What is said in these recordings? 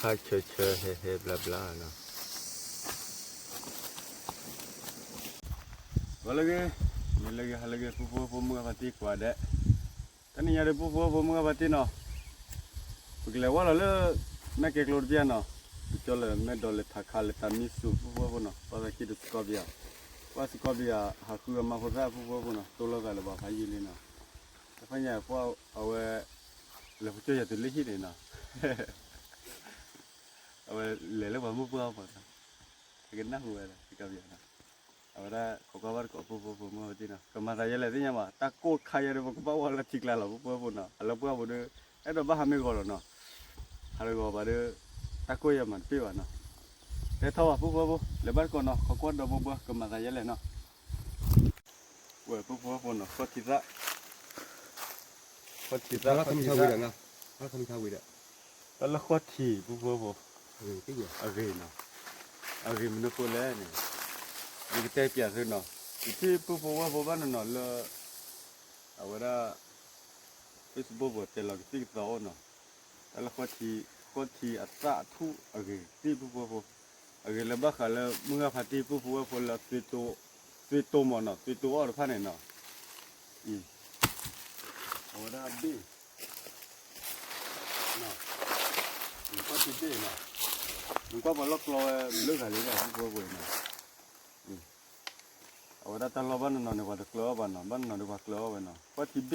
ဆၢဆၢဟဲဟဲဘျါဘျါနီၤ. ဂီၤလၢအဂ့ၤ, မုၢ်လၢအဂ့ၤ ဟါလၢအဂ့ၤ ပုၢ်ဖိဝဲၢ်ဖိ မုၢ်ဂၤဖါတံၢ်ကိးဂၤဒဲး, တနံၤညါဒီး ပုၢ်ဖိဝဲၢ်ဖိ မုၢ်ဂၤဖါတံၢ်နီၤ, ပကလဲၤဝဲလီၤလၢ မဲၢ်ကဲၤကျိတဘ့ၣ်နီၤ, ပကၠီလၢမဲၢ်ဒီးလဲၤထးခးလၢတၢ်မံဆူၣ် ပုၢ်ဖိဝဲၢ်ဖိနီၤ, ပှၤသးခံတစကီဘ့ၣ်ဧါ, ပှၤစကီဘ့ၣ်ဧါ ဟးဃုအမါဖိသၣ် ပုၢ်ဖိဝဲၢ်ဖိနီၤ, တိၢ်လိာ်သးလၢပှၤဖးယံာ်လံနီၤ, တဖဲညါပှၤအဝဲ လဲၤဖိကၠီယၤတုၤလၢဟံၣ်န့ၣ်နီၤ အဝဲလဲၤလၢပှၤမုၢ်ပှၢ်အီၤပှၤနီၤ, ဟဲကနၣ်ဟူဝဲဒၣ် စကီဘ့ၣ်ဧါနီၤ, အဝဲဒၣ်ခိးကွၢ်ဘၣ်တကိး ပုၢ်ဖိဝဲၢ်ဖိ မုၢ်ဂၤဖါတံၢ်နီၤ, ကမၤသးယဲလဲၣ်သ့ၣ်ညါဘၣ်, တၢ်ကိၢ်ခါယဲဒီး ပကဘၣ်ဝဲလၢထံကျါလီၤ ပုၢ်ဖိဝဲၢ်ဖိနီၤ, အလၢပှၢ်ပူၤဒီး အဲၣ်ဒိးဘၣ်ဟးမ့ၢ်ဂီၤလီၤနီၤ, ဟးတဂီၤဘၣ်ဒီး တၢ်ကိၢ်ယဲမၤတပ့ၢ်ဘၣ်နီၤ, တဲထီၣ်ဘၣ် ပုၢ်ဖိဝဲၢ်ဖိ လဲၤဘၣ်တကိးနီၤ, ခိးကွၢ်ဒီဘိဘိ ကမၤသးယဲလဲၣ်နီၤ. ဝဲၢ် ပုၢ်ဖိဝဲၢ်ဖိနီၤ, ဃီထံသၣ်, ဃီထံသၣ် ဃီထံသၣ်, တၢ်လၢဃီထံပုၢ်ဖိဝဲၢ်ဖိ အဂ့ၤနီၤ, အဂ့ၤမနုၤဃိလဲၣ်န့ၣ် ယကတဲပျးသုနီၤ, ယထံၣ်ပုၢ်ဖိဝဲၢ်ဖိဘၣ်နီၤနီၤလၢ အဝဲဒၣ် Facebook ပူၤတဲလီၤကသံၣ်ကသီအိၣ်နီၤ, တၢ်လၢဃီထံ, ဃီထံအသၣ်အထူၣ်အဂ့ၤသ့ၣ် ပုၢ်ဖိဝဲၢ်ဖိ, အဂ့ၤလၢဘၣ်ဃးလၢမုၢ်ဂၤဖါတံၢ် ပုၢ်ဖိဝဲၢ်ဖိလၢ သွ့တိမီၤနီၤ, သွ့တိအီၣ်တဖၣ်န့ၣ်နီၤ, အဝဲဒၣ်ဘ့ၣ် ဃီထံဘ့ၣ်နီၤ, နကွၢ်ပှၤလီၢ်ကျီဝဲဘျုးဂၤလံဘၣ် ပုၢ်ဖိဝဲၢ်ဖိနီၤ, အဝဲဒၣ်တၢ်လီၢ်ဘၣ်နီၤနီၤန့ၣ် ပှၤတကျၢၤအီၣ်ဘၣ်နီၤ, ဘၣ်နီၤနီၤဒီးပှၤကျၢၤအီၣ်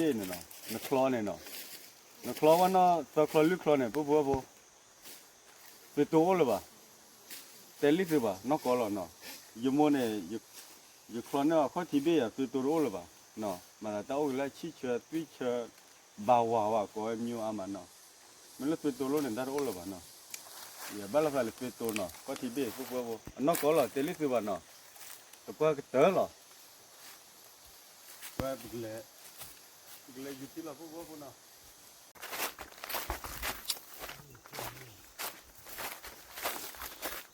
ဝဲနီၤ, ဃီထံဘ့ၣ်န့ၣ်နီၤ, နချီန့ၣ်နီၤ, နချီဝဲနီၤ သၢချီလွံၢ်ချီန့ၣ် ပုၢ်ဖိဝဲၢ်ဖိ သွ့တိအိၣ်လၢၤဘၣ်, တဲလံသုဘၣ် နီၢ်ကီၢ်လီၤနီၤ, ယမိၢ်န့ၣ် ယချီန့ၢ်အီၤ ဃီထံဘ့ၣ်ယၤ သွ့တိတအိၣ်လၢၤဘၣ်, မၤသးတၢ်အိၣ်က့ၤလၢဆံၣ်ဆၢ သွံၣ်ဆၢ ဘၣ်ဝၤဝဲ ကိးဝဲမံၤအါမးနီၤ, မ့ၢ်လၢ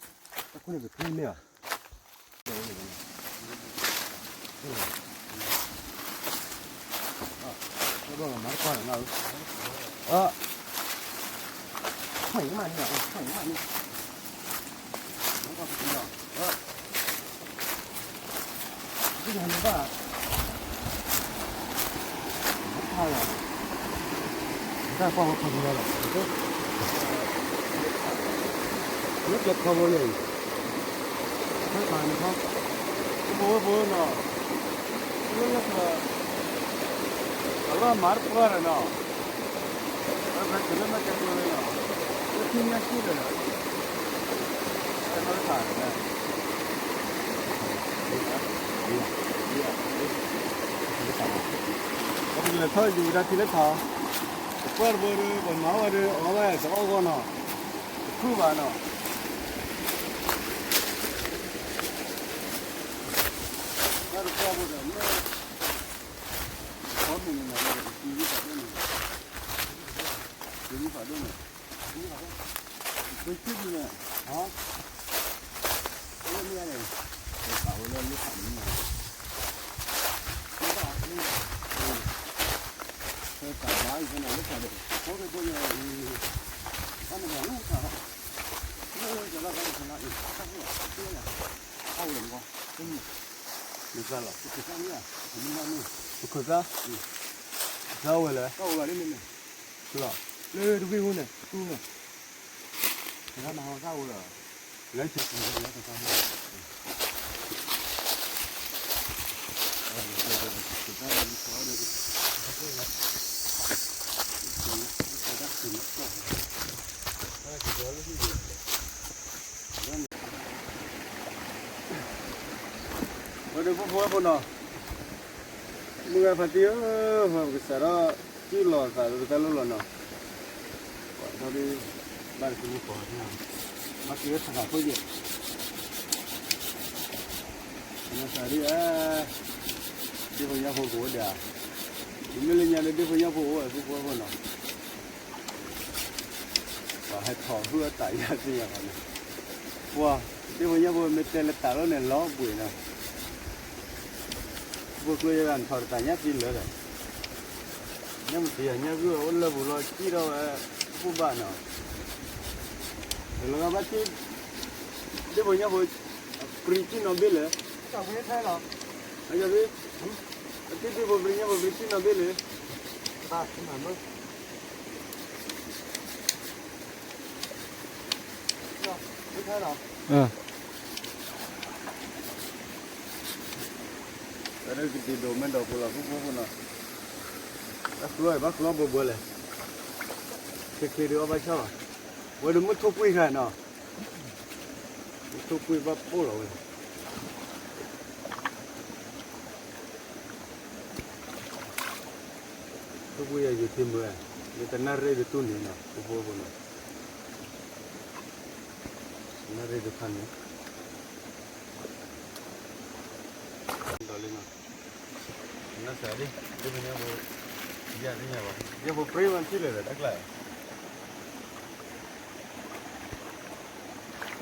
သွ့တိလိၣ်န့ၣ် တၢ်တအိၣ်လၢၤဘၣ်နီၤ, ယဘၣ်လီၤသးလၢသွ့တိနီၤ, ဃီထံဘ့ၣ် ပုၢ်ဖိဝဲၢ်ဖိ အနီၢ်ကီၢ်လီၤ တဲလံသုဘၣ်နီၤ, တပှၢ်ကတၢၢ်လီၤ, ပှၤ ပကလဲၤယူၤထံလီၤ ပုၢ်ဖိဝဲၢ်ဖိနီၤ. တၢ်ခိၣ်န့ၣ်ကထူန့ၢ်ဧါ, တဘျီမၤတပှၢ်န့ၣ်, အ, ခွၢ်မးန့ၣ်, ခွၢ်မးန့ၣ်, တဘျီ, တဘျီဘၣ် တၢ်ကွၢ်ဝဲခီဖျိလီၤ, လၢကျဲခီဖျိလံ, ခဲခါန့ၣ်ခီ, ပုၢ်ဖိဝဲၢ်ဖိနီၤ, လၢလၢ, အလီၢ်မၤတပှၢ်ဒီးနီၤ, လၢဖဲတုၤလၢမ့ၢ်ကဲကျိလံနီၤ, လၢထံၣ်ညါဆံၣ်ဒီး, တၢ်နီၢ်တခါန့ၣ် ပကလဲၤထီၣ်ယူၤဝဲဒၣ်ထံလၢထး, တပှၢ်တဘိဒီး ပမၤဝဲဒီး အီၣ်ဝဲတအီၣ်ဂီၢ်နီၤ, တထူၣ်ဘၣ်နီၤ, တပှၢ်တဘိဒီး မ့ၢ် ခီမ့ၢ်န့ၣ်နီၤ တံၤဝံဖးဒိၣ်န့ၣ်, တံၤဝံဖးဒိၣ်န့ၣ်, ပှ့ၤဆံၣ်ဒ်န့ၣ်, လၢမ့ၢ်န့ၣ်, ပာ်ဝဲလၢလၢဖးန့ၣ်, ပာ်ဘၣ်အံၤဖဲန့ၣ်လၢဖးဒီး, ခီကဒိၣ်န့ၣ်, ဘၣ်န့ၣ်လၢဖး, လၢကလီၤဘၣ်န့ၣ်ဖးလၢအံၤ, တၢ်အိၣ်လၢ, အဝဲမီ, မ့ၢ်သၣ်လီၤ, ပခိၣ်သၣ်, ပခိၣ်သၣ်, သၣ်ဝဲလဲၣ်, လၢတဝံၣ်ဝဲန့ၣ်, တူၢ်န့ၣ်, တဂၤမၤဟီသၣ်ဝဲလီၤ, လၢဆဲးပူၤလၢကသၣ်မီ ဝဲဒၣ်ဖိဖိဖိနီၤ, မုၢ်ဂၤဖါတံၢ်ဧၢ, ပကစးထီၣ်ကံၣ်လီၤသးလၢပတၢ်လိၣ်လီၤနီၤ, ပှၤထီၣ်ဒ်, ဘၣ်တက့ၢ်မုၢ်ကီၢ်, ဘၣ်က့ၤဝဲထးခးခိၣ်ယဲၢ်, မၤသးဒ်ဧါ, ဒ့ဖိညၣ်ဖိကအိၣ်ဒၣ်, မ့မ့ၢ်လၢညါဒီးဒ့ဖိညၣ်ဖိအိၣ်ဝဲဖိဖိဖိနီၤ ပှၤဟဲထီၣ်ဟုၣ်အတၢ်ယါသ့ၣ်ညါဘၣ်န့ၣ်, ပှၤ, ဒ့ဖိညၣ်ဖိမ့ၢ်တဲလၢတၢ်လီၢ်န့ၣ် လီၤဘှံးနီၤ, ဖိကျိယဲဒၣ်နထီၣ်တတၢ်ညါသံလၢာ်ဒီး, ညၣ်မတံၤယၤညၣ်ဂုၢ်အိၣ်လၢပူၤလီၤ စံၣ်ထီၣ်ဝဲ, ပူၤဘၣ်နီၤ, လီၤဂာ်ဘၣ်ထံၣ် ဒ့ၣ်ဖိညၣ်ဖိ ပြံထံၣ်နီၣ်ဘ့ၣ်လၢ အယီၤဘ့ၣ် အထံၣ်ဒ့ၣ်ဖိပြံညၣ်ဖိပြံထံၣ်နီၣ်ဘ့ၣ်လၢ တၢ်ဒုးကဒံးဒိးမ့ၢ်ဒီးဖိလီၤ ဖိဖိဖိနီၤ, တၢ်ကျီဘၣ်ကျီဘှဲဘှဲလဲၣ်, ချ့ချ့ဒုးအီၣ်ဘၣ်ဆၣ်လီၤ, ဝဲဒုးမုၢ်ထူၣ်ကွံာ်ခါနီၤ, မုၢ်ထူၣ်ကွံာ်ဘၣ်ပိၢ်လီၤဝဲ, ထူၣ်ကွံာ်ယၤယိၤထံမုၢ်, ယတနၣ်ရ့ၣ်ဒုးတူၢ်န့ၣ်နီၤ ဖိဖိဖိနီၤ, တနၣ်ရ့ၣ်ဒုးဖးန့ၣ် ဒီးလံနီၤ, နစးဒ် ဒ်ပညိၣ်ဖိ, ယၤသ့ၣ်ညါဘၣ် ယဖိပြံမၤထံၣ်လၢာ်ဒီးတၢ်ကျါ, ထံၣ်ပူၤညါနီၤ,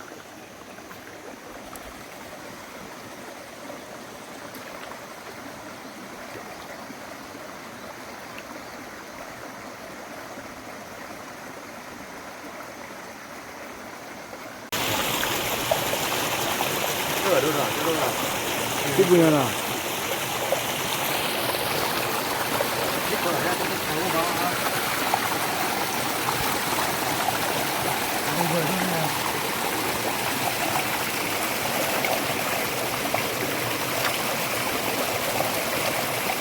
မ့ၢ်ဘှီလံ ဘ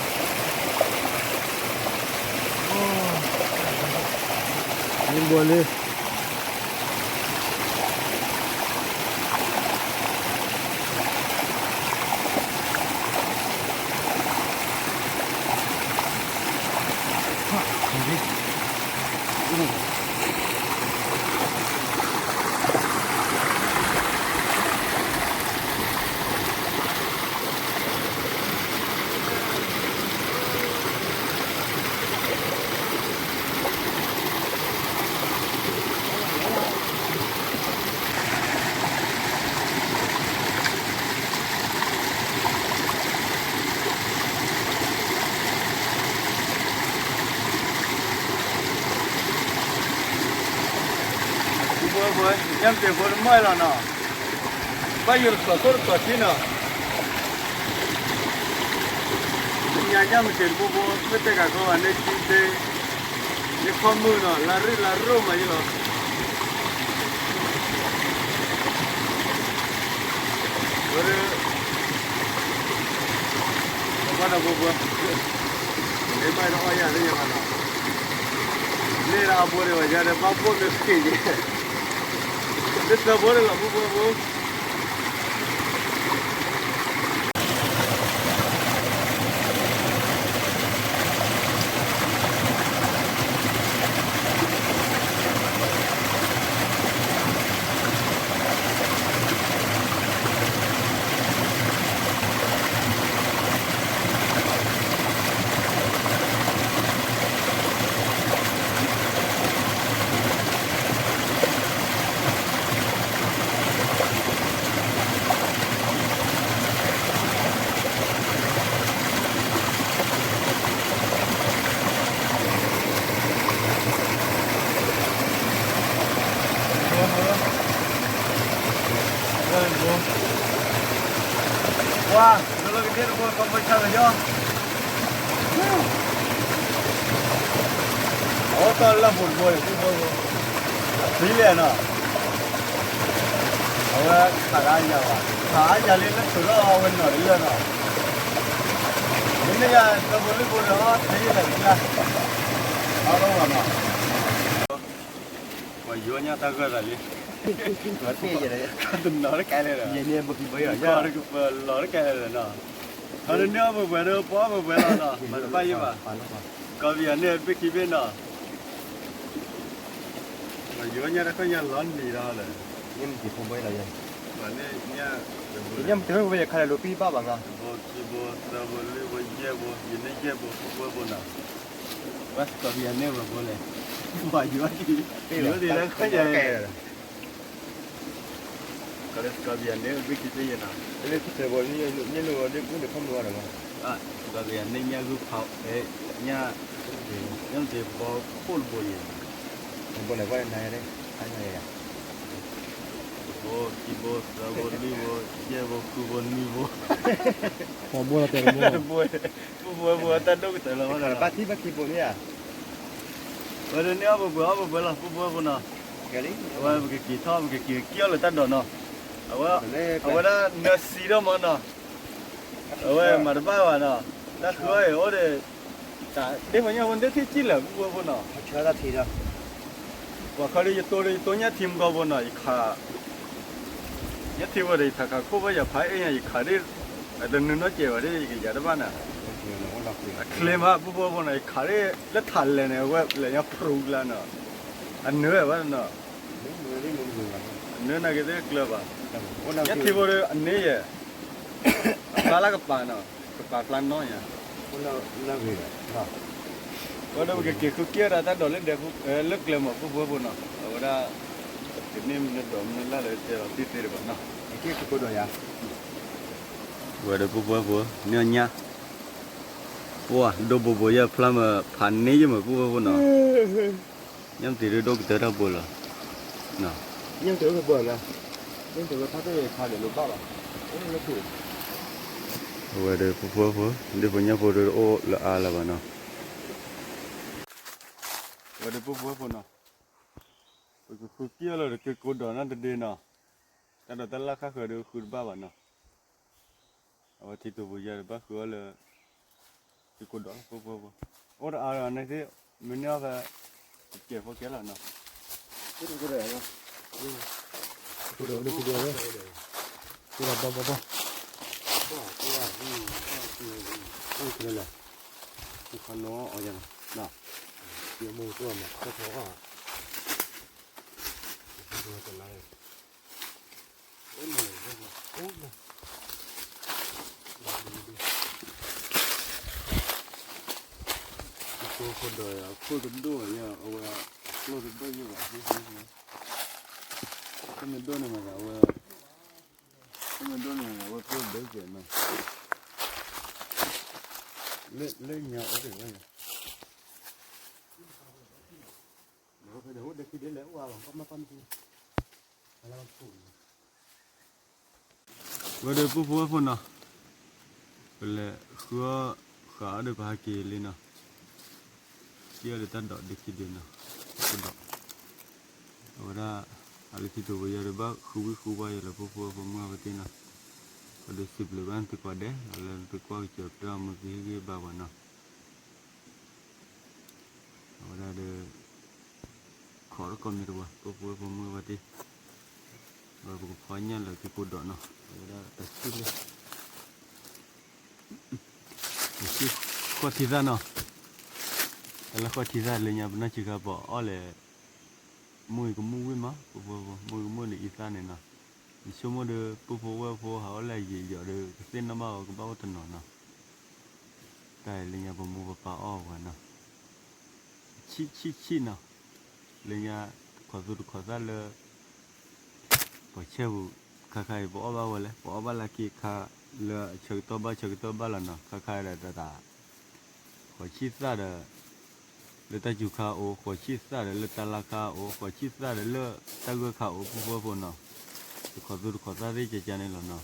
ှီဘှီ ညၣ်မတ့ၤဖိတမီၢ်လီၤနီၤ, ဘၣ်ယိၤတခိးခိၣ်တခိးထံနီၤ, ညၣ်ညၣ်မတ့ၤတဘိဘိ မ့ၢ်တဲကးခီဘၣ်န့ၣ် ကံသ့, န့ၣ်ခီမုၢ်နီၤ လါရ့ၣ်လါရိၣ်မးယလီၤ ဝဲဒၣ် ပှၤဘၣ်ဒီးဘိဘိ, မ့ၢ်ဘၣ်ဒီးအီၣ်ယၤသ့ၣ်ညါဘၣ်နီၤ, န့ၣ်ဒီးအဘိန့ၣ်ဘၣ်ယၤဒီးဘၣ်ဘိမ့ၢ်ဃ့ၢ်ယဲ, လၢသၢဘိန့ၣ်လီၤဘိဘိဘိ ပှၤ လၢလၢကဒဲတဘိ ကီၢ်မုၢ်ဆါကညီ အဝဲတီၢ်လၢပူၤတဘိ ယဖိဖိ အဖံးလဲၣ်နီၤ အဝဲခးဒၣ်ယၤဘၣ် ခးယၤလံလၢထုးထီၣ်အဝဲနီၢ်တလၢနီၤ မ့မ့ၢ်ယၤတဘိလၢဘိဒီး ဖဲယလဲၤတကျါ အါထီၣ်ဘၣ်နီၤ ပှၤယိၤညါတၢ်ဂၢၢ်သးလံ တနီၤတကဲလၢာ်ဒီး ကီၢ်တကပၤလီၤတကဲလၢာ်ဒီးနီၤ ဟီဒ်န့ၢ်အီၣ်ပှဲၤပှဲၤဒီး ပအီၣ်ပှဲၤပှဲၤလီၤနီၤ မၤတဘၣ်ယံၤဘၣ် ကီၢ်ပယၤန့ၣ် ဘ့ၣ်ခံဘ့ၣ်နီၤ ပှၤယိၤညါတၢ်ခီညါလီၤနံၤဒီးလၢ ညၣ်မတ့ၤဖိဘိလီၤယဲ ညၣ်မတ့ၤဖိဘိယဲ ခါလၢလိၤပံဘၣ်ဘၣ်ဂၤ တဘိခံဘိသၢဘိလွံၢ်ဘိယဲၢ်ဘိ ယန့ၢ်ယဲၢ်ဘိ ဖိဘိဘိနီၤ ဘၣ်စကီးပယၤန့ၣ်ဝဲဘိလဲၣ် ပှၤယိၤ ယိၤဒ်တၢ်ခီညါ ကီၢ်လၢစကီးပယၤန့ၣ် ဘ့ၣ်ခံဘ့ၣ်ယဲနီၤ လၢကစၢၢ်ဘိန့ၣ် န့ၢ်လိာ်ဝဲဒၣ်ကူၣ်န့ၣ်ခီမုၢ်ဝဲဒီးဘၣ် စကီးပယၤန့ၣ် ညၣ်ဂုၢ်ဖး ညၣ် ညၣ်မတ့ၤဖိဘိခိၣ်တဘိယဲ ဘိလဲၣ်ကွၢ်နၤယဲ ခါညါယဲ ခံဘိ သၢဘိ လွံၢ်ဘိ ယဲၢ်ဘိ ဃုဘိ နွံဘိ, ပှၤဘိလီၤတဲာ်တဘိ, ပူဖိဝဲဖိအတၢ်ဒိၣ်ကတၢၢ်လီၤ, ဘၣ်ထံၣ်ဘၣ်ခံဘိန့ၣ်ဧါ, ဝဲဒၣ်န့ၢ်အီၣ်ပှဲၤပှဲၤ အီၣ်ပှဲၤပှဲၤလီၤ ပူဖိဝဲဖိနီၤ, အဝဲပကက့ၤထီၣ် ပကက့ၤက့ၤအီၣ်လၢတၢ်ဒိးနီၤ, အဝဲဒၣ်နၢၤစံးထီၣ်မးနီၤ, အဝဲမၤတဘၣ်ဘၣ်နီၤ, တၢ်ဃုအီၣ်အံၤအိၣ်ဒီး တၢ်ဒ့ၣ်ပှၤညၣ်ဖိဒ့ၣ်ထံၣ်ကံၣ်လၢပူဖိဝဲဖိနီၤ, ပှၤခီဒီးယတိၢ်ဒီးယတိၢ်ညၣ်ထံမကီၢ်ဖိနီၤ, ယခး ညၣ်ထံဖိဒီး ယထးခးခိၣ်ဘၣ်ယၤဖးအ့ၣ်ညါ ယခးဒ် အတနုာ်နီတစဲးဘၣ်ဒ် ယကယၤတဘၣ်နၤ, အချ့မး ပူဖိဝဲဖိနီၤ, ယခးဒ်လၢထးလဲၣ်န့ၣ် အဝဲလဲၤညါဖရူကျါနီၤ, အနၢၤဝဲနီၤ, အနၢၤနာ်က့ၤသ့ၣ်ကျၢၤဘၣ်, ညၣ်ထံဖိဒီးအန့ၣ်ယဲၢ်, အဖျါလၢကပၤနီၤ, ကပၤဖျါနီၤယၤ ဝဲဒီးပကက့ၤဃုက့ၤအီၣ်ဒီးတၢ်ဒိးလၢဒဲ လၢကျဲမး ပူဖိဝဲဖိနီၤ, အဝဲဒၣ် ကန့ၢ်မနုၤဒိးမနုၤလၢ်လၢတဲလီၤတံၢ်သ့တဘၣ်နီၤ, ဝဲဒီးပူဖိဝဲဖိ န့ၢ်အီၣ်ညၣ်, ပှၢ်ဒိၣ်ဘိဘိယဲၢ်ဖျါမး ဖးန့ၢ်ယဲၢ်မး ပူဖိဝဲဖိနီၤ, ညၣ်မတံၤဒိၣ်ကတၢၢ်ထီဘိလီၤ, ညၣ်မတံၤဒိၣ်ကတၢၢ်ဘိလီၤ, ညၣ်မတံၤဒိၣ်ဖးတၢ်ယဲၢ်ခါဒီးလိၣ်ဘၣ်ဘၣ်, အဝဲဒီးပူဖိဝဲဖိ ဒ့ၣ်ဖိညၣ်ဖိဒီးအိၣ်လၢအါလၢၤဘၣ်နီၤ, အဝဲဒီးပူဖိဝဲဖိနီၤ, ပကဃုက့ၤအီၣ်လၢတက့ၤကိးဒီးနီတဒ့နီၤ, တၢ်ဒိးတၢ်လၢ်ခါဃၢၤဒီးဃုတဘၣ်ဘၣ်နီၤ, အဝဲထံတိၤပူၤယၤဒီးဘၣ်ဃုအီၣ်လၢ တက့ၤကိးဒီး ပူဖိဝဲဖိ, အိၣ်တအါလၢၤန့ၣ်သ့ၣ်, မ့ၢ်န့ၢ်အီၣ်ဖဲ တကဲးဖိကဲလီၤနီၤ, တကဲးဖိကဲလီၤ, တကဲးဖိကဲလီၤ, တကဲးဖိကဲလီၤ, တကဲးဖိကဲလီၤ, တခီနီၤအီၤယၤနီၤ, တမ့ၢ်တမ့ၢ်ခီခီအီၣ်, အခိၣ်တဒိၣ်ယၤ အဝဲ အကျိၣ်တဒိၣ်ယဲၢ်ဘၣ်, တမ့ၢ်ဒိၣ်န့ၣ်မး အဝဲ တမ့ၢ်ဒိၣ်န့ၣ် အဝဲကျိၣ်ဘၢကဲနီၤ, လၢညါအိၣ်တ့ၢ်ဝဲယၤ ဝဲဒီးပူဖိဝဲဖိနီၤ, ပလဲၤဃုအီၣ်ဃာ်အီၣ်ဒီးပဟးက့ၤလံနီၤ, က့ၤအီၣ်ဒီးတၢ်ဒိးဒ့ခံဒ့နီၤ, တၢ်ဒိး, အဝဲဒၣ် အလၢခံတိၤပယီၤဒီးဘၣ်ဃုဝံၣ်ဃုဝါယဲလၢပူဖိဝဲဖိမုၢ်အပတ့ၢ်နီၤ, ပဒီးစံးဘျုးဘၣ်နသုကိးဂၤဒဲး လၢနသုကွၢ်ကစၢၢ်ပတၢ်မူသ့ဟ့ၣ်ဂံၢ်ဘါပှၤနီၤ အဝဲဒၣ်ဒီး ခိးတကီၢ်မ့ၢ်တဝါ ပဖိဝဲဖိမုၢ်ဝဲတ့ၢ်, ဝဲပကဖီညၣ်လၢက့ၤကိးဒီးနီၤ အဝဲဒၣ်တဆံလၢ တဆံဃီၣ်ထံသၣ်နီၤ, တၢ်လၢဃီၣ်ထံသၣ်လၢညါပနီၢ်ဆံဃါပအီၣ်လဲၣ်, မုၢ်အံၤကမုၢ်ဝံၣ်မး ပဖိဝဲဖိ မုၢ်ကမုၢ်ဒီးအံသၣ်န့ၣ်နီၤ, ယဆိကမိၣ်ဒီး ပဖိဝဲဖိဟးအီၣ်လၢအယံာ်ယီၤဒီး ကသ့ၣ်နီၣ်ဘၣ်အီၤကဘၣ်အိၣ်တနီၤနီၤ, တၢ်အံၤလၢညါပမိၢ်ပပၢ်အီၣ်ပှၤနီၤ, ဆံၣ်ဆံၣ်ဆံၣ်နီၤ, လၢညါတခီသူၣ်တခီသၣ်လၢ ပှၤဆဲးပူၤ ခါခါအံၤပအီၣ်ဘၣ်ဝဲလဲၣ် ပအီၣ်ဘၣ်လၢက့ခါ လၢအဆၢကတီၢ်ဘၣ်ဆၢကတီၢ်ဘၣ်လီၤနီၤ ခါခါဒီးတၢ် ဃီၤဆံၣ်သၣ်ဒီး လၢတၢ်စူၤခါအိၣ် ဃီၤဆံၣ်သၣ်ဒီးလၢတၢ်လါခါအိၣ် ဃီၤဆံၣ်သၣ်ဒီးလၢတၢ်ဂၢၢ်ခါအိၣ် ပဖိဝဲဖိနီၤ, တခီသူၣ်တခီသၣ်သ့ၣ်ကကန့ၣ်လီၤနီၤ,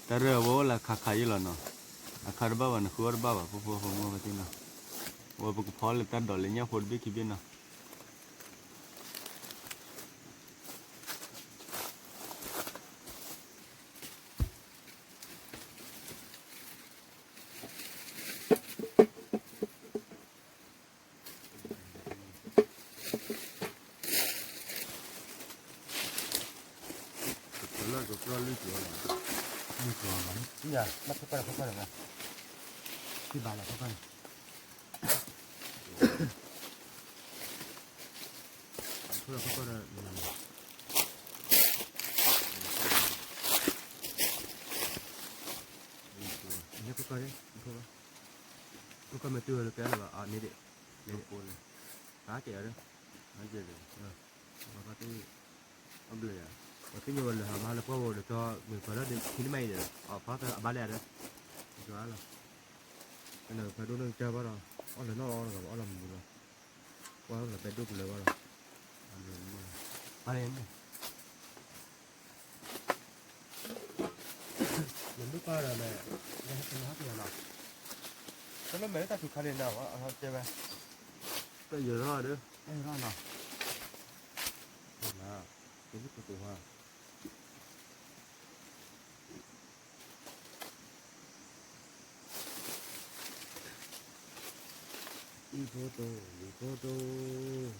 တၢ်ရဲၣ်အဝဲအိၣ်လၢခါခါယဲလီၤနီၤ, အခါတဘၣ်ဘၣ်နဃုအီၣ်တဘၣ်ဘၣ် ပဖိဝဲဖိမုၢ်ဝဲတ့ၢ်နီၤ, ဝဲပကဖီလၢတၢ်ဒိးလၢညၣ်ဖိတဘ့ၣ်ခံဘ့ၣ်နီၤ လၢကီၢ်ကီၢ်န့ၣ် ကီၢ်ကီၢ်မ့ၢ်တုၤလၢကဲလၢၤဘၣ် အန့ၣ်ဒံး ကဲလၢၤဘၣ် အန့ၣ်ဒံး ကဲလၢၤ ဘၣ်ဖါတံၢ် အဘျုးယၤ ပှၤသ့ၣ်ညိဝဲလၢဟးမၤလၢပှၢ်ဝဲဒီး ကၠီမ့ၢ်ပှၤလၢဒ်ခံနမံၤအံၤဒီး အဖါသၢအဘၣ်လဲၣ်ဒီး ကၠီလီၤ ကဲလၢၤဖဲဒိၣ်န့ၣ်ကတၢၢ်ဘၣ်ဒီး အီၣ်လၢၤနီၢ်လီၤ အီၣ်လၢၤမုာ်လီၤ ပှၢ်လၢၤဖဲဒိၣ်ကလၢၤဘၣ်ဒီး အဘျုးမၢ် ပၢ်န့ၣ် ဒုးပာ်ဒီး ဟဲက့ၤနီၤ, တၢ်လၢမဲာ်လၢတၢ်ထူၣ်ခါန့ၣ်နၤ, တဲဝဲ, တၢ်ယၢၤထီၣ်ဒီး တၢ်ယၢၤထီၣ်နီၤ, ကဲလၢကတိၤဟါ, အံၤဖိတိၢ်, လံၤဖိတိၢ်.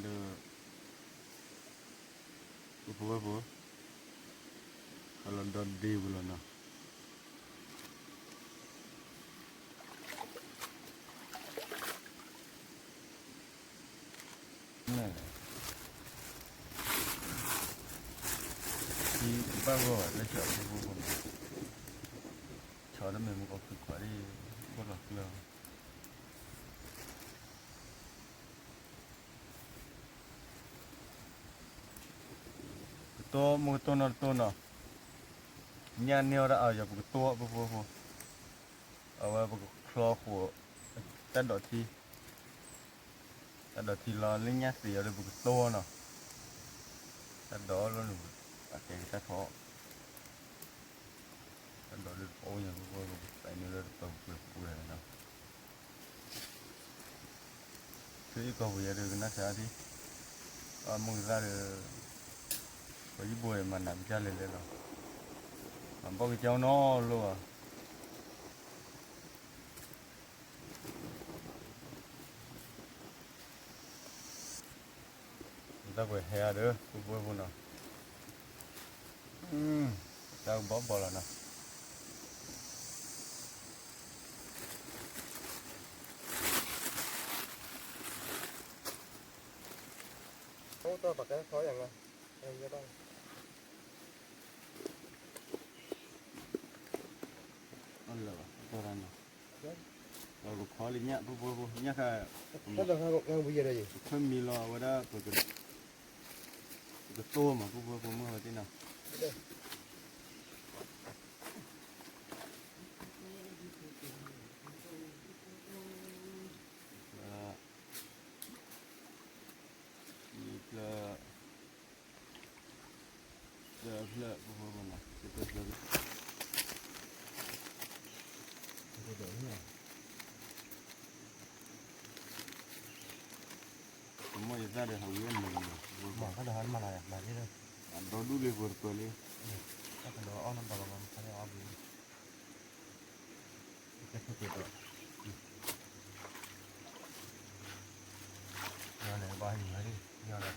ဒီး ပဖိဝဲဖိ, အလီၤဒီဒ့ပူၤလီၤနီၤ. ဘၣ်ဂီၢ်လၢဆီၣ်ဖိဖိဖိ, ဆီၣ်တမ့ၢ်မူကီၢ်ခုၣ်ခွးဒ်, ဘၣ်လီၤကျၢၤ ကတိၤမ့ၢ်ကတိၤနီတတိၤနီၤ, ညၣ်န့ၢ်အီၤဒၣ်အီၤယၤ ပကတိၤဖိဖိဖိ, အဝဲပကချီဃိး, တၢ်ဒိးထံ, တၢ်ဒိးထံလီၤ လၢညၣ်သ့ၣ်အီၤဒီးပကတိၤနီၤ, တၢ်ဒိးလီၤန့ၣ်, အကဲကတၢ်ထီၣ်, တၢ်ဒိးလၢတအိၣ်ညါဖိဖိ ပကသးန့ၢ်လၢတပၢၤပှဲၤပှဲၤနီၤ. ဖဲအံၤကီၢ်ပူၤယၤဒီးကနၣ်ဆါထံ, အမိၢ်ကသၣ်ဒီး, ပှၤယံၣ်ဘိမၤနးပကၢ်လဲၤလဲၤလီၤ, မၤဘီၣ်ကစၢ်နီၤလိၣ်ဧါ. တၢ်ပှဲၤဟဲအါဒီး ပူဖိဖိနီၤ, တၢ်ကဘီဘီလီၤနီၤ. အလၢာ်ဘၣ် အတီၢ်တၢ်နီၤ, ပကခီလံညၣ် ပူဖိဖိ ညၣ်ခါ, တၢ်ဒိးခါကဝံၤယဲဒီးယဲ, ခွဲမံၤလီၤဝဲဒၣ်, ပကတိၤမး ပူဖိဖိ မုၢ်ဝဲသ့ၣ်နီၤ. လံဖျၢၣ်, ဖျၢၣ် ပူဖိဖိနီၤ, ပမိၢ်ယသၣ်ဒီးဟးဝံၤအီၣ်မ့ၤန့ၣ်, အဒီဒူၣ်လံပှဲၤတပၢၤလံ, တၢ်ကဒီးအီၣ်နဘၣ်လီၤမး ခါန့ၣ်အီၣ်ဘၣ်လံ. ကဲထီၣ်က့ၤဒီး, ညါန့ၣ်ဘၣ်ဟံၣ်မၤလံ, ညါလီၤ,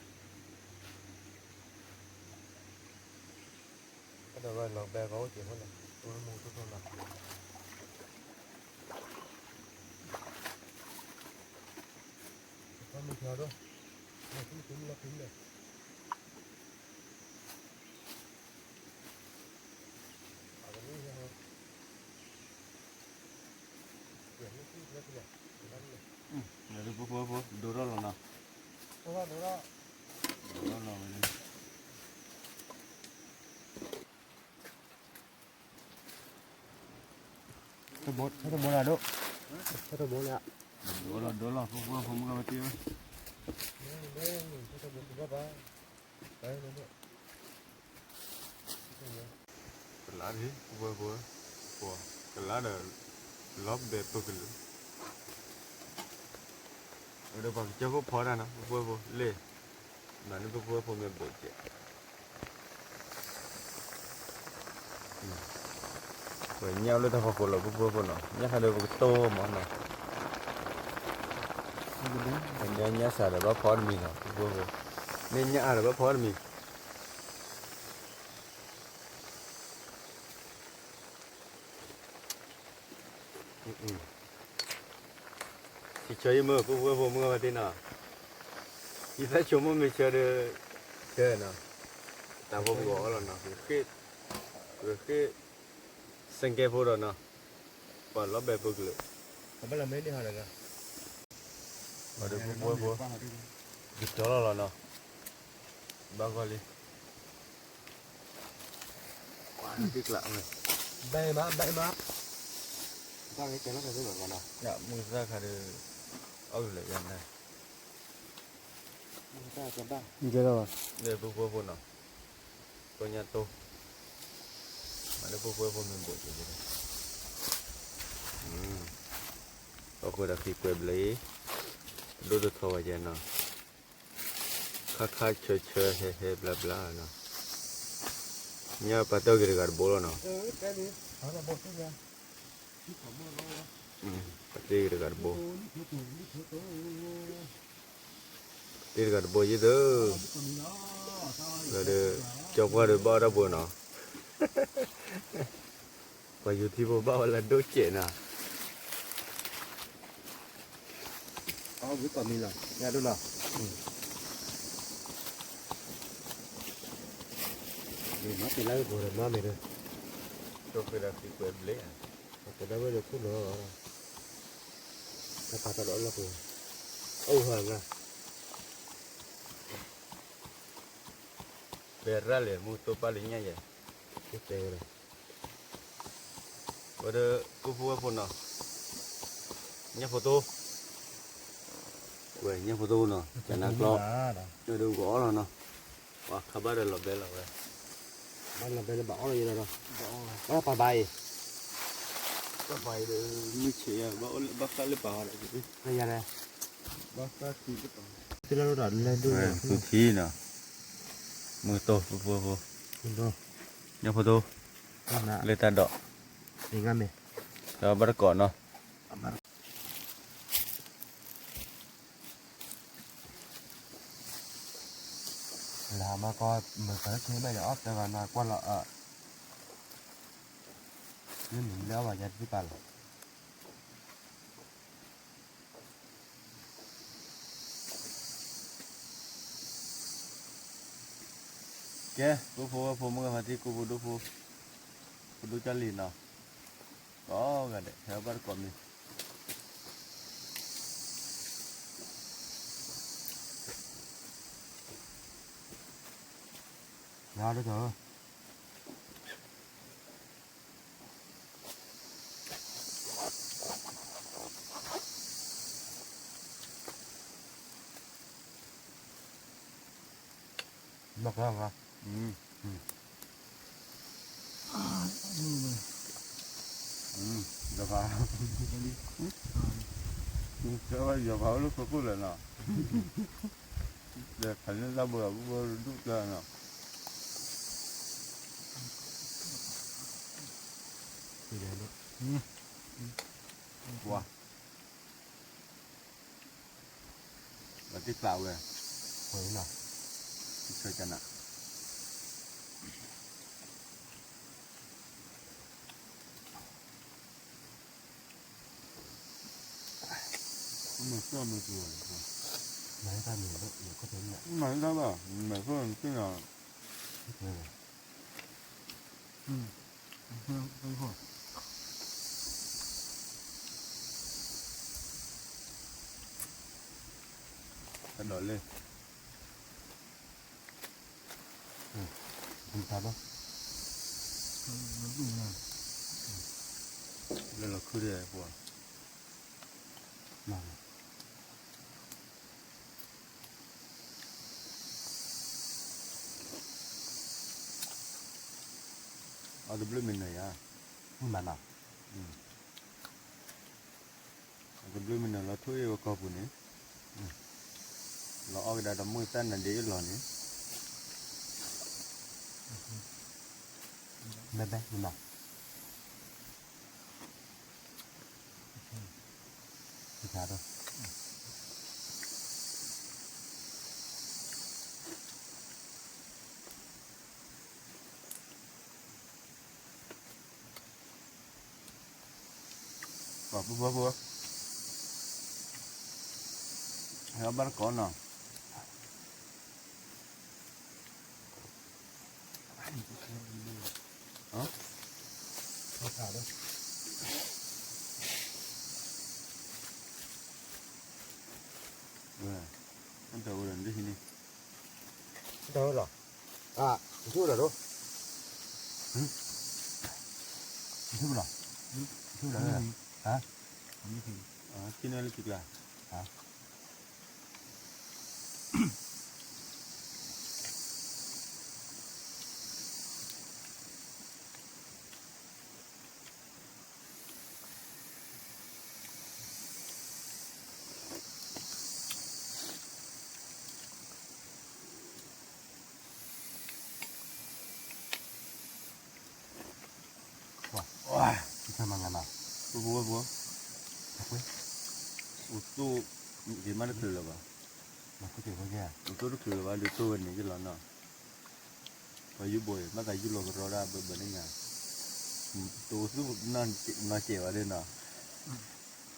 ကဒီးဝဲလီၤဘဲကအိၣ်က့ၤဖိန့ၣ်, အိၣ်မူထီၣ်ထီၣ်လီၤ, ခီမုၢ်ထီၣ်ဒီး, မၤခူမုၢ်လီၤခူမုၢ်န့ၣ် ဒိၣ်ထီၣ်လီၤနီၤ, ဒိၣ်ထီၣ်လီၤဝဲန့ၣ်, ထီၣ်တဘိလၢဒိၣ်, ထီၣ်တဘိလၢ, ဒိၣ်လီၤ ဒိၣ်လီၤ ဖိဖိဖိမုၢ်ကဝဲတ့ၢ်ဝဲ ကလါဒ် ပဝဲဖိ, ကလါဒီး လီၤဘဲပကလုာ်, ဝဲဒီးပှၤကစၢၢ်ခိၣ်ဖီတၢ်နီၤ ပဝဲဖိလဲၣ်, မၤန့ၢ်ပဝဲဖိမ့ၢ်ဘိးကဲး, ပညၣ်အိၣ်လၢတၢ်ဖီခိၣ်လီၤ ပဝဲဖိနီၤ ညၣ်ခါဒီးပကတိၤမးနီၤ, ညၣ်စှၤဒီးဘၣ်ဖီတမံၤနီၤ ပဝဲဖိ, မ့ၢ်ညၣ်အါဒီးဘၣ်ဖီတမံၤ, ထံဆၢယမုၢ် ပှၤဖိဝဲၢ်ဖိမုၢ်ဂၤဖါတံၢ်နီၤ, ယသးဆိကမိၣ်မ့ၢ်ဆၢဒီး ဆၢနီၤ, တၢ်ဖိပဂီၤအီၣ်လီၤနီၤ, ဃ့, ဃ့, စဲကဲဖိဒီးနီၤ, ပှၤလီၤဘဲပကလုာ်, ပှၤဒီးပှၤဖိဝဲၢ်ဖိ, ယကၠီလီၤလီၤနီၤ, ဘၣ်ဂီၢ်လံ ကွၢ်တံၢ်ကျးဝဲ, ဘဲမး ဘဲမး, တၢ်ဂ့ၤကဲလီၤကဲလီၤနီၤ, မုၢ်သၣ်ခါဒီး အီၣ်ကလဲာ်ယၤန့ၣ်, မုၢ်သၣ်ကဘၣ်, လၢပဖိဖိနီၤ, ကိညါတိ, မၤလၢပဖိဖိမ့ၢ်ဘိးက့ၤ, အဃိဒီးဃံကွဲဘျဲ, ဒိၣ်တထီဝဲယဲနီၤ ခါခါဆၢဆၢဟဲဟဲဘျါဘျါနီၤ, ညၣ်ပာ်တၢၢ်က့ၤတဂၤတဘိလီၤနီၤ, ပာ်တ့ၢ်က့ၤတဂၤတဘိ, ပာ်တ့ၢ်တဂၤတဘိယ့ၢ်သု, ဒီး ကၠီပှၢ်ဒီးဘၣ်အီၣ်တၢ်ဘိနီၤ, ပှၤယူၤထံဖိဘၣ်ဝဲလၢဒိၣ်စဲးနီၤ အဝဲကီၢ်မံၤလီၤ ညါဒိၣ်လီၤ, မၤတ့ၢ်လၢကပူၤဒီးမၤမ့ၢ်ဒီး, တိၢ်ဃ့ဒီးဃံကွဲဘျဲ, ပတဲဝဲဒီးခိၣ်လီၤ, တၢ်ပာ်တၢ်ဒီးအလီၢ်ပူၤ, အိၣ်ဟါငါ, ပဲရၣ်လဲၣ်မူတိၢ်ပာ်လၢညၣ်ယဲ, တဲဝဲဒၣ် ဝဲဒီး ပှၤဖိဝဲၢ်ဖိနီၤ, ညၣ်ဖိတိ, ဝဲညၣ်ဖိတိနီၤ ကနၣ်ကျီ, ဝဲဒီးကအီၣ်လီၤနီၤ, ပှၤခါဘၣ်ဒီးလီၤဘဲလီၤဝဲ, ဘၣ်လီၤဘဲလၢဘၣ်အီၣ်လီၤယဲလီၤ, ဘၣ်ပှၤဘၣ်အံၤ, ဘၣ်ပှၤအံၤဒီး မုၢ်ဆဲးယၤ ဘၣ်အီၣ်လၢဘၣ်ဃၣ်လၢပှၤအီၤဒီး, ယၤလဲၣ်, ဘၣ်ဃၣ်ထံလၢပှၤ, သူထံနီၤ, မုၢ်တိၢ်ပှၤဖိဝဲၢ်ဖိ, ညၣ်ဖိတိ, လၢတၢ်ဒီး, ဒီးဘၣ်တကိးနီၤ လၢမၤကီမုၢ်ကီၢ်လၢခံမ့ၢ်ဒီးအီၣ်တၢ်ဂီၤနီၤကွၢ်လီၤအၢ, လၢမုၢ်လၢအီၣ်ဘၣ်ယၤတသ့ပာ်လီၤ, ကဲ ပဖိဝဲၢ်ဖိမုၢ်ဂၤဖါတံၢ်ကိးပဒိၣ်ဖိ, ပဒိၣ်ကၢ်လံၤနီၤ, ကိးဂၤဒဲး ဟဲဘၣ်တကိးမံၤ ယၤဒ်သိး မ့ၢ်ကလီၤ, ယဖး, ယဖးအိၣ်လၢခိခိၣ်လၢာ်နီၤ, ဒီးခးန့ၢ်တၢ်ဘိးအပူၤဘိးဒူၣ်ကျါနီၤ, ပှၤ လီၤတံၢ်ကျးဝဲ, ဆၢကနၣ်, မၤတၢ်မၤတၢ်, မၤတၢ်ဘၣ်, မၤခိၣ်နၢ်, တၢ်ဒိးလၢ လၢလီၤခုဒီးပှၤ အတဘျုးမံၤနၢၤယၤ, မၤနီၤ, အတဘျုးမံၤနၢၤလီၤထိၣ်အ့ၣ်ဝဲကီၢ်ပူၤန့ၣ်, လီၤအီၣ်ကဒါဒီးမုၢ်သၣ်နၤဒ့အ့ၣ်လီၤန့ၣ်, ဘဲဘဲမနီၤ ပ ပဖိပဖိ, ဟဲဘၣ်တကိးနီၤ. တၢ်အိၣ်ဒီးန့ၣ်, တၢ်အိၣ်လီၤ, အၢ, တၢ်အိၣ်လီၤ, တၢ်အိၣ်လီၤ, ဟါ, ဟါ, ပှၤ, တၢ်မၤနၤနီၤ, ပဖိပဖိ, အိၣ်တိၢ်, ယမ့ၢ်တချုးလၢၤဘၣ်, အိၣ်တိၢ်တချုးလၢၤဘၣ် ဒုးတိၢ်ဝဲန့ၣ်ယလီၤနီၤ, ပှၤယုၢ်ဘိအံၤ ဘၣ်သးယုၢ်လီၤကရီဒၣ်ဘၢဘၢန့ၣ်ညါ, တအိၣ်သူၣ်နီၢ်စဲးဘၣ်ဒ်နီၤ,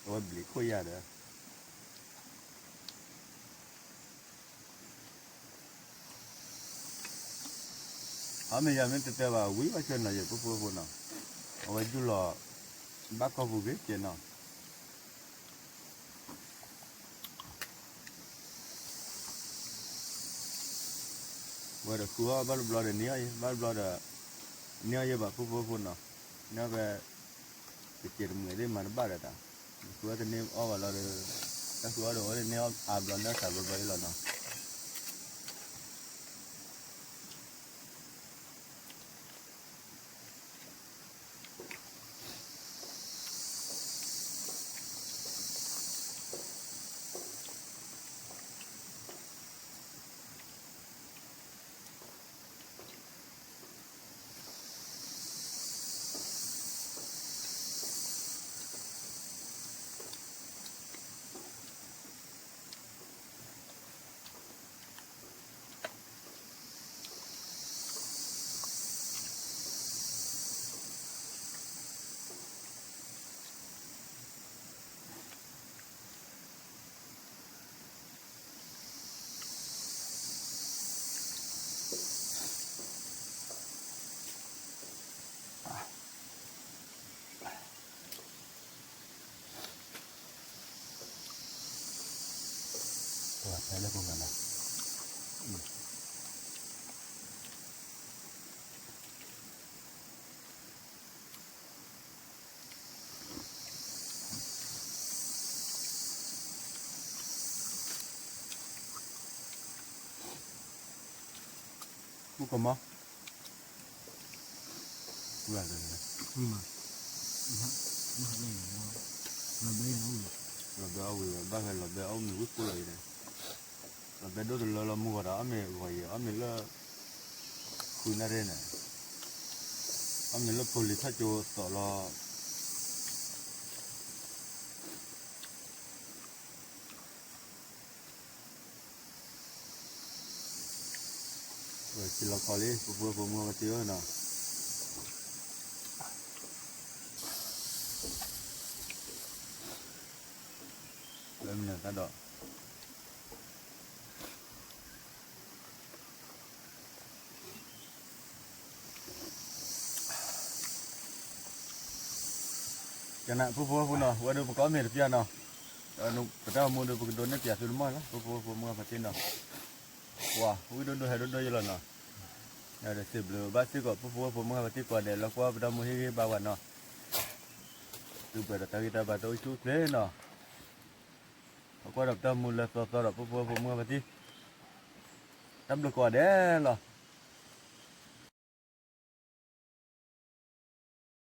အဝဲဘျံးခိၣ်ယၢ်ဒီး အမ့ၢ်ယၤမ့ၢ်တတဲဘၣ် ဝံၤဘၣ်ဆၢနီၤ ယပဖိပဖိနီၤ, အဝဲယုၢ်လီၤ ဘၣ်ကီၢ်ပူၤဂ့ၤကဲနီၤ, ဝဲဒီးဃုအီၣ်ဘၣ်တဘျီဒီးန့ၢ်အီၣ်ယဲ ဘၣ်တဘျီဒီး န့ၢ်အီၣ်ယဲဘၣ် ပဖိပဖိနီၤ, န့ၢ်အီၣ်ဖဲ တစဲးတမှဲၤသ့ၣ်မၤတဘၣ်ဒီးတၢ်, ဃုအီၣ်တန့ၢ်အီၣ်ဘၣ်လီၤဒီး တၢ်ဃုအီၣ်ဒီးအီၣ်န့ၢ်အီၣ်အါဘျီ နၢ်စၢ်ဘၢဘၢအံၤလီၤနီၤ. မုၣ်ကမီၤ, လီၤဘဲအဝံၤဝဲ ဘၣ်ဖဲလီၤဘဲအအိၣ်မ့ၢ်ဝံၣ်ကိၢ်လီၤအံၤန့ၣ်, လီၤဘဲဒိၣ်တလၢလီၤမုၢ်ဂီၤဒီး အီၣ်မ့ၤဂီၤယံၤ အီၣ်မ့ၤလၢ ဃုနၣ်ရံၣ်န့ၣ်, အီၣ်မ့ၤလၢဖိလံၤထီၣ်ကၠိသီးလီၤ. ဝဲစံလီၤခီလံ ပဖိပဖိမုၢ်ပှၢ်တံၢ်ဧၢ, လၢမနုၤတၢ်ဒီး ကနၣ် ပဖိပဖိနီၤ ဝဲဒၣ်ပကအီၣ်မ့ၤတပျၢ်နီၤ, ပတၢ်အိၣ်မူဒီး ပကဒိးန့ၢ်ပၠးသုတမီၢ်လီၤ ပဖိပဖိမုၢ်ပှၢ်တံၢ်နီၤ, ပှၤဝံၣ်ဒိၣ်ဒိၣ်ဟဲဒိၣ်ဒိၣ်ယလီၤနီၤ, ဒီးစံးဘျုးဘၣ်စ့ၢ်ကီး ပဖိပဖိမုၢ်ပှၢ်တံၢ်ကိးဂၤဒဲး လၢကွၢ်ပတၢ်မူဟ့ၣ်ဂံၢ်ဘါပှၤနီၤ, သုပှဲၤဒီးတၢ်ဂံၢ်တၢ်ဘါတအိၣ်ဆူၣ်အိၣ်ချ့နီၤ, ပကွၢ်ဒီးပတၢ်မူလၢသီသီဒီး ပဖိပဖိမုၢ်ပှၢ်တံၢ်, တၢ်ဘျုးကိးဂၤဒဲးလီၤ.